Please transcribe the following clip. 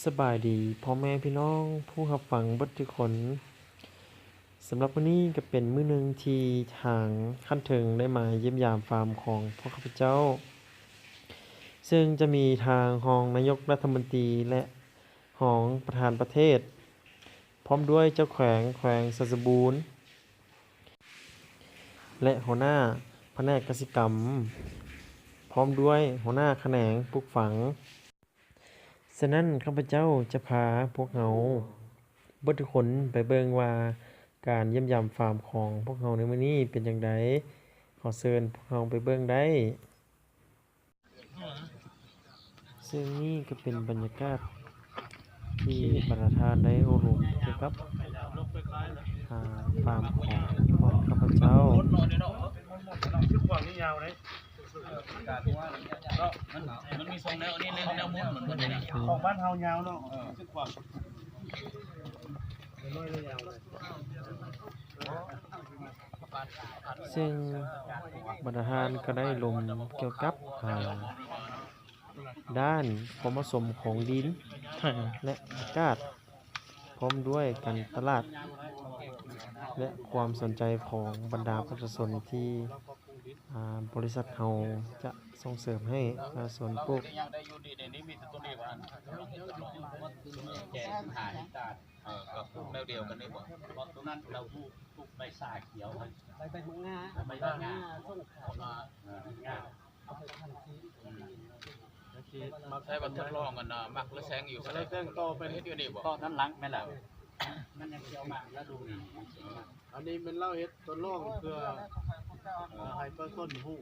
ສະບາຍດີພໍ່ແມ່ພີ່ນ້ອງຜູ້ຮັບຟັງເບິດທຸກຄົນ. ສຳລັບມື້ນີ້ກໍເປັນມື້ໜຶ່ງທີ່ທາງຂັ້ນເທິງໄດ້ມາຢ້ຽມຢາມຟາມຂອງພວກຂ້າພະເຈົ້າ, ເຊິ່ງຈະມີທາງຮອງນາຍົກລັດຖະມົນຕີ ແລະ ຮອງປະທານປະເທດ, ພ້ອມດ້ວຍເຈົ້າແຂວງ ແຂວງໄຊສະບູນ ແລະ ຫົວໜ້າພະແນກກະສິກຳ, ພ້ອມດ້ວຍຫົວໜ້າຂະແໜງປູກຝັງ. ສະນັ້ນ ຂ້າພະເຈົ້າຈະພາພວກເຮົາເບິດທຸກຄົນໄປເບິ່ງວ່າ ການຢ້ຽມຢາມຟາມຂອງພວກເຮົາໃນມື້ນີ້ເປັນຈັ່ງໃດ. ຂໍເຊີນພວກເຮົາໄປເບິ່ງໄດ້. ເຊິ່ງນີ້ກໍເປັນບັນຍາກາດທີ່ບັນດາທ່ານໄດ້ໂອ້ລົມກ່ຽວກັບ ອ່າ ຟາມຂອງພວກຂ້າພະເຈົ້າ. ມັນ ມັນມີສອງແນວ ອັນນີ້ແນວ ແນວໝຸນ ມັນບໍ່ໄດ້ ຂອງບ້ານເຮົາຍາວເນາະ ເອີ ເຊິ່ງບັນດາທ່ານກໍໄດ້ລົມກ່ຽວກັບ ອ່າ ດ້ານຄວາມເໝາະສົມຂອງດິນ ແລະ ອາກາດ, ພ້ອມດ້ວຍການຕະຫຼາດ ແລະ ຄວາມສົນໃຈຂອງບັນດາປະຊາຊົນທີ່ ອ່າ ບໍລິສັດເຮົາຈະສົ່ງເສີມໃຫ້ປະຊາຊົນປູກ. ເອີ ກໍປູກແນວດຽວກັນນີ້ບໍ່? ເພາະຕົງນັ້ນລາວປູກ ປູກໃບຊາຂຽວ ໃບ ໃບໝາກງາ ໃບໝາກງາ ເອີ ໝາກງາ ເອົາໄປທຳທີ່ ອືມ ໃຊ້ວ່າທົດລອງອັນນ່າ ໝາກລະແຊງຢູ່ ລະແຊງຕໍ່ໄປ ເຮັດຢູ່ນີ້ບໍ່? ຕໍ່ດ້ານຫຼັງແມ່ນແລ້ວ ມັນຍັງຊິເອົາໝາກລະດູນີ້ ອັນນີ້ແມ່ນລາວເຮັດທົດລອງເພື່ອ ເອີ ໃຫ້ປະຊາຊົນຮູ້.